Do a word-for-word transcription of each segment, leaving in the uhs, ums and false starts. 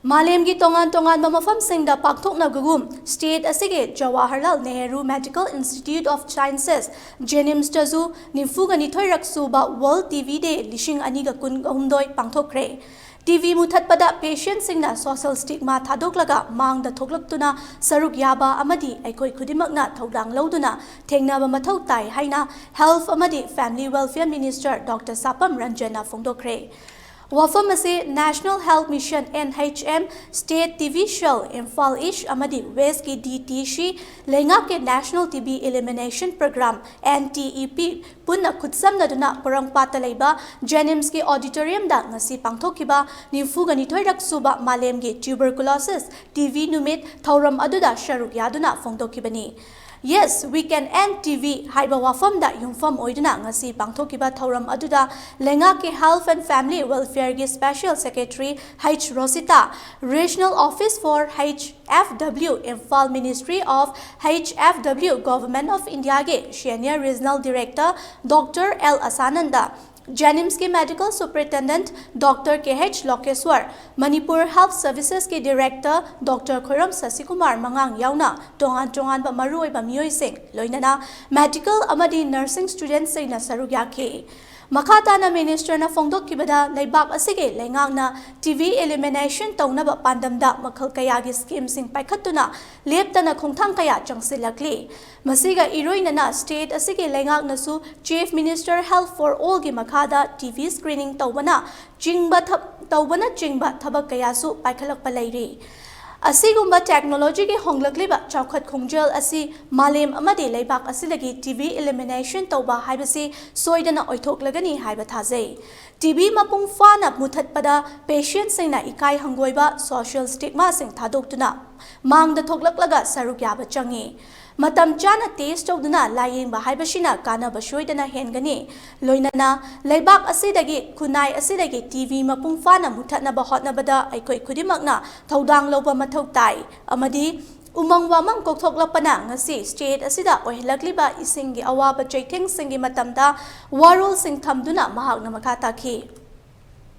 ꯃꯥꯂꯦꯝꯒꯤ ꯇꯣꯉꯥꯟ ꯇꯣꯉꯥꯟꯕ ꯃꯐꯝꯁꯤꯡꯗ ꯄꯥꯡꯊꯣꯛꯅꯕꯒꯨꯝ, ꯁ꯭ꯇꯦꯠ ꯑꯁꯤꯒꯤ Jawaharlal Nehru medical institute of sciences, ꯖꯦꯅꯤꯝꯁꯇꯁꯨ ꯅꯤꯐꯨꯒ ꯅꯤꯊꯣꯏꯔꯛ ꯁꯨꯕ ꯋꯥꯔꯜ ꯇꯤ ꯚꯤ ꯗꯦ ꯂꯤꯁꯤꯡ ꯑꯅꯤꯒ ꯀꯨꯟꯍꯨꯝꯗꯣꯏ ꯄꯥꯡꯊꯣꯛꯈ꯭ꯔꯦ꯫ ꯇꯤ ꯚꯤ ꯃꯨꯊꯠꯄꯗ ꯄꯦꯁꯦꯟꯁꯤꯡꯅ ꯁꯣꯁꯦꯜ ꯁ꯭ꯇꯤꯒꯃꯥ ꯊꯥꯗꯣꯛꯂꯒ ꯃꯥꯡꯗ ꯊꯣꯛꯂꯛꯇꯨꯅ ꯁꯔꯨꯛ ꯌꯥꯕ ꯑꯃꯗꯤ ꯑꯩꯈꯣꯏ ꯈꯨꯗꯤꯡꯃꯛꯅ ꯊꯧꯗꯥꯡ ꯂꯧꯗꯨꯅ ꯊꯦꯡꯅꯕ ꯃꯊꯧ ꯇꯥꯏ ꯍꯥꯏꯅ ꯍꯦꯜꯊ ꯑꯃꯗꯤ ꯐꯦꯃꯤꯂꯤ ꯋꯦꯜꯐꯤꯌꯔ ꯃꯤꯅꯤꯁꯇꯔ ꯗꯣꯛꯇꯔ ꯁꯥꯄꯝ ꯔꯟꯖꯟꯅ ꯐꯣꯡꯗꯣꯛꯈ꯭ꯔꯦ꯫ ꯋꯥꯐꯝ ꯑꯁꯤ National Health Mission, N H M, State T V Cell, Imphal ꯏꯁ ꯑꯃꯗꯤ ꯋꯦꯁꯀꯤ D T C, ꯂꯩꯉꯥꯛꯀꯤ National T B Elimination Program, N T E P, ꯄꯨꯟꯅ ꯈꯨꯠꯁꯝꯅꯗꯨꯅ ꯄꯣꯔꯣꯝꯄꯥꯠꯇ ꯂꯩꯕ ꯖꯦꯅꯤꯝꯁꯀꯤ ꯑꯣꯗꯤꯇꯣꯔꯤꯌꯝꯗ ꯉꯁꯤ ꯄꯥꯡꯊꯣꯛꯈꯤꯕ ꯅꯤꯐꯨꯒ ꯅꯤꯊꯣꯏꯔꯛ ꯁꯨꯕ ꯃꯥꯂꯦꯝꯒꯤ ꯇ꯭ꯌꯨꯕꯔꯀꯨꯂꯣꯁꯤꯁ ꯇꯤ ꯕꯤ ꯅꯨꯃꯤꯠ ꯊꯧꯔꯝ ꯑꯗꯨꯗ ꯁꯔꯨꯛ ꯌꯥꯗꯨꯅ ꯐꯣꯡꯗꯣꯛꯈꯤꯕꯅꯤ꯫ Yes, we can end T B ꯍꯥꯏꯕ ꯋꯥꯐꯝꯗ ꯌꯨꯝꯐꯝ ꯑꯣꯏꯗꯨꯅ ꯉꯁꯤ ꯄꯥꯡꯊꯣꯛꯈꯤꯕ ꯊꯧꯔꯝ ꯑꯗꯨꯗ ꯂꯩꯉꯥꯛꯀꯤ Health and Family Welfareꯒꯤ Special Secretary H Rosita, Regional Office for H F W, Imphal Ministry of H F W, Government of Indiaꯒꯤ Senior Regional Director Doctor L Asananda, ꯖꯦꯅꯤꯝꯁꯀꯤ Medical Superintendent Doctor K H Lokeshwar, Manipur Health Servicesꯀꯤ Director Doctor ꯈꯣꯏꯔꯝ ꯁꯁꯤꯀꯨꯃꯥꯔ ꯃꯉꯥꯡ ꯌꯥꯎꯅ ꯇꯣꯉꯥꯟ ꯇꯣꯉꯥꯟꯕ ꯃꯔꯨꯑꯣꯏꯕ ꯃꯤꯑꯣꯏꯁꯤꯡ, ꯂꯣꯏꯅꯅ medical ꯑꯃꯗꯤ nursing studentꯁꯤꯡꯅ ꯁꯔꯨꯛ ꯌꯥꯈꯤ꯫ ꯃꯈꯥ ꯇꯥꯅ ꯃꯤꯅꯤꯁꯇꯔꯅ ꯐꯣꯡꯗꯣꯛꯈꯤꯕꯗ, ꯂꯩꯕꯥꯛ ꯑꯁꯤꯒꯤ ꯂꯩꯉꯥꯛꯅ ꯇꯤ ꯕꯤ elimination ꯇꯧꯅꯕ ꯄꯥꯟꯗꯝꯗ ꯃꯈꯜ ꯀꯌꯥꯒꯤ ꯁ꯭ꯀꯤꯝꯁꯤꯡ ꯄꯥꯏꯈꯠꯇꯨꯅ ꯂꯦꯞꯇꯅ ꯈꯣꯡꯊꯥꯡ ꯀꯌꯥ ꯆꯪꯁꯤꯜꯂꯛꯂꯤ꯫ ꯃꯁꯤꯒ ꯏꯔꯣꯏꯅꯅ ꯁ꯭ꯇꯦꯠ ꯑꯁꯤꯒꯤ ꯂꯩꯉꯥꯛꯅꯁꯨ Chief Minister Health for Allꯒꯤ ꯃꯈꯥꯗ ꯇꯤ ꯕꯤ screening ꯇꯧꯕꯅ ꯆꯤꯡꯕ ꯊ-, ꯇꯧꯕꯅꯆꯤꯡꯕ ꯊꯕꯛ ꯀꯌꯥꯁꯨ ꯄꯥꯏꯈꯠꯂꯛꯄ ꯂꯩꯔꯤ꯫ ꯑꯁꯤꯒꯨꯝꯕ ꯇꯦꯛꯅꯣꯂꯣꯖꯤꯒꯤ ꯍꯣꯡꯂꯛꯂꯤꯕ ꯆꯥꯎꯈꯠ ꯈꯣꯡꯖꯦꯜ ꯑꯁꯤ ꯃꯥꯂꯦꯝ ꯑꯃꯗꯤ ꯂꯩꯕꯥꯛ ꯑꯁꯤꯗꯒꯤ ꯇꯤ ꯕꯤ elimination ꯇꯧꯕ ꯍꯥꯏꯕꯁꯤ ꯁꯣꯏꯗꯅ ꯑꯣꯏꯊꯣꯛꯂꯒꯅꯤ ꯍꯥꯏꯕ ꯊꯥꯖꯩ꯫ ꯇꯤ ꯕꯤ ꯃꯄꯨꯡ ꯐꯥꯅ ꯃꯨꯊꯠꯄꯗ ꯄꯦꯁꯦꯟꯁꯤꯡꯅ ꯏꯀꯥꯏ ꯍꯪꯒꯣꯏꯕ, social stigmaꯁꯤꯡ ꯊꯥꯗꯣꯛꯇꯨꯅ ꯃꯥꯡꯗ ꯊꯣꯛꯂꯛꯂꯒ ꯁꯔꯨꯛ ꯌꯥꯕ ꯆꯪꯏ꯫ ꯃꯇꯝ ꯆꯥꯅ test ꯇꯧꯗꯨꯅ ꯂꯥꯌꯦꯡꯕ ꯍꯥꯏꯕꯁꯤꯅ ꯀꯥꯟꯅꯕ ꯁꯣꯏꯗꯅ ꯍꯦꯟꯒꯅꯤ꯫ ꯂꯣꯏꯅꯅ ꯂꯩꯕꯥꯛ ꯑꯁꯤꯗꯒꯤ, ꯈꯨꯟꯅꯥꯏ ꯑꯁꯤꯗꯒꯤ ꯇꯤ ꯕꯤ ꯃꯄꯨꯡ ꯐꯥꯅ ꯃꯨꯊꯠꯅꯕ ꯍꯣꯠꯅꯕꯗ ꯑꯩꯈꯣꯏ ꯈꯨꯗꯤꯡꯃꯛꯅ ꯊꯧꯗꯥꯡ ꯂꯧꯕ ꯃꯊꯧ ꯇꯥꯏ ꯑꯃꯗꯤ ꯎꯃꯪ ꯋꯥꯃꯪ ꯀꯣꯛꯊꯣꯛꯂꯛꯄꯅ ꯉꯁꯤ ꯁ꯭ꯇꯦꯠ ꯑꯁꯤꯗ ꯑꯣꯏꯍꯜꯂꯛꯂꯤꯕ ꯏꯁꯤꯡꯒꯤ ꯑꯋꯥꯕ ꯆꯩꯊꯦꯡꯁꯤꯡꯒꯤ ꯃꯇꯝꯗ ꯋꯥꯔꯣꯜꯁꯤꯡ ꯊꯝꯗꯨꯅ ꯃꯍꯥꯛꯅ ꯃꯈꯥ ꯇꯥꯈꯤ꯫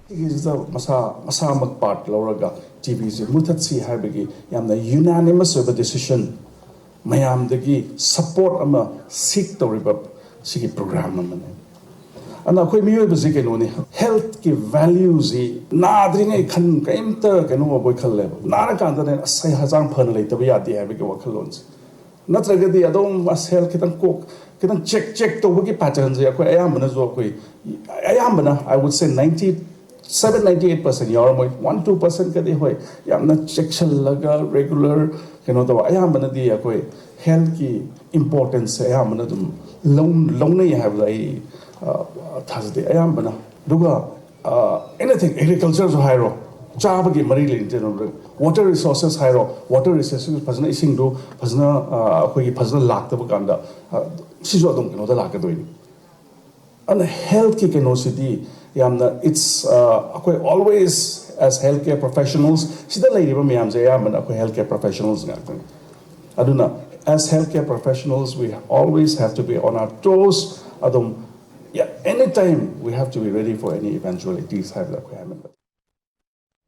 ꯁꯤꯒꯤꯁꯤꯗ ꯃꯁꯥ ꯃꯁꯥꯃꯛ ꯄꯥꯔꯠ ꯂꯧꯔꯒ ꯇꯤ ꯕꯤꯁꯦ ꯃꯨꯊꯠꯁꯤ ꯍꯥꯏꯕꯒꯤ ꯌꯥꯝꯅ ꯌꯨꯅꯥꯅꯤꯃꯁ ꯑꯣꯏꯕ ꯗꯤꯁꯤꯖꯟ, ꯃꯌꯥꯝꯗꯒꯤ ꯁꯄꯣꯔꯠ ꯑꯃ ꯁꯤꯛ ꯇꯧꯔꯤꯕ ꯁꯤꯒꯤ ꯄ꯭ꯔꯣꯒ꯭ꯔꯥꯝ ꯑꯃꯅꯤ꯫ ꯑꯗꯨꯅ ꯑꯩꯈꯣꯏ ꯃꯤꯑꯣꯏꯕꯁꯤ ꯀꯩꯅꯣꯅꯤ, ꯍꯦꯜꯠꯀꯤ ꯚꯦꯂ꯭ꯌꯨꯁꯤ ꯅꯥꯗ꯭ꯔꯤꯉꯩ ꯈꯟ ꯀꯔꯤꯝꯇ ꯀꯩꯅꯣ ꯑꯣꯏꯕꯣꯏ ꯈꯜꯂꯦꯕ꯫ ꯅꯥꯔꯀꯥꯟꯗꯅꯦ ꯑꯁ ꯑꯩ ꯍꯛꯆꯥꯡ ꯐꯅ ꯂꯩꯇꯕ ꯌꯥꯗꯦ ꯍꯥꯏꯕꯒꯤ ꯋꯥꯈꯜꯂꯣꯟꯁꯦ꯫ ꯅꯠꯇ꯭ꯔꯒꯗꯤ ꯑꯗꯨꯝ ꯑꯁ ꯍꯦꯜꯠ ꯈꯤꯇꯪ ꯀꯣꯛ ꯈꯤꯇꯪ ꯆꯦꯛ ꯆꯦꯛ ꯇꯧꯕꯒꯤ ꯄꯦꯇꯔꯟꯁꯦ ꯑꯩꯈꯣꯏ ꯑꯌꯥꯝꯕꯅꯁꯨ ꯑꯩꯈꯣꯏ ꯑꯌꯥꯝꯕꯅ, I would say ninety seven ninety eight percent ꯌꯥꯎꯔꯝꯃꯣꯏ, one two percent ꯀꯗꯤ ꯍꯣꯏ ꯌꯥꯝꯅ ꯆꯦꯛꯁꯤꯜꯂꯒ ꯔꯦꯒꯨꯂꯔ ꯀꯩꯅꯣ ꯇꯧꯕ꯫ ꯑꯌꯥꯝꯕꯅꯗꯤ ꯑꯩꯈꯣꯏ ꯍꯦꯜꯠꯀꯤ ꯏꯝꯄꯣꯔꯇꯦꯟꯁꯁꯦ ꯑꯌꯥꯝꯕꯅ ꯑꯗꯨꯝ ꯂꯧ- ꯂꯧꯅꯩ ꯍꯥꯏꯕꯗ ꯑꯩ ꯑ, ꯊꯥꯖꯗꯦ ꯑꯌꯥꯝꯕꯅ꯫ ꯑꯗꯨꯒ ꯑꯦꯅꯤꯊꯤꯡ, ꯑꯦꯒ꯭ꯔꯤꯀꯜꯆꯔꯁꯨ ꯍꯥꯏꯔꯣ, ꯆꯥꯕꯒꯤ ꯃꯔꯤ ꯂꯩꯅꯗꯅ ꯋꯥꯇꯔ ꯔꯤꯁꯣꯔꯁꯦꯁ ꯍꯥꯏꯔꯣ, ꯋꯥꯇꯔ ꯔꯤꯁꯣꯔꯁꯦꯁ ꯐꯖꯅ, ꯏꯁꯤꯡꯗꯨ ꯐꯖꯅ ꯑ, ꯑꯩꯈꯣꯏꯒꯤ ꯐꯖꯅ ꯂꯥꯛꯇꯕ ꯀꯥꯟꯗ ꯑ, ꯁꯤꯁꯨ ꯑꯗꯨꯝ ꯀꯩꯅꯣꯗ ꯂꯥꯛꯀꯗꯣꯏꯅꯤ꯫ ꯑꯗꯨꯅ ꯍꯦꯜꯠꯀꯤ ꯀꯩꯅꯣꯁꯤꯗꯤ ꯌꯥꯝꯅ ꯏꯠꯁ ꯑꯩꯈꯣꯏ always as health care professionals ꯁꯤꯗ ꯂꯩꯔꯤꯕ ꯃꯌꯥꯝꯁꯦ ꯑꯌꯥꯝꯕꯅ ꯑꯩꯈꯣꯏ ꯍꯦꯜꯠ ꯀꯦꯌꯔ ꯄ꯭ꯔꯣꯐꯦꯁꯅꯦꯜꯁ ꯉꯥꯛꯇꯅꯤ꯫ ꯑꯗꯨꯅ as health care professionals we always have to be on our toes꯫ ꯑꯗꯨꯝ, yeah, any time we have to be ready for any eventualities ꯍꯥꯏꯕꯗ ꯑꯩꯈꯣꯏ ꯍꯥꯏꯃꯟꯕ꯫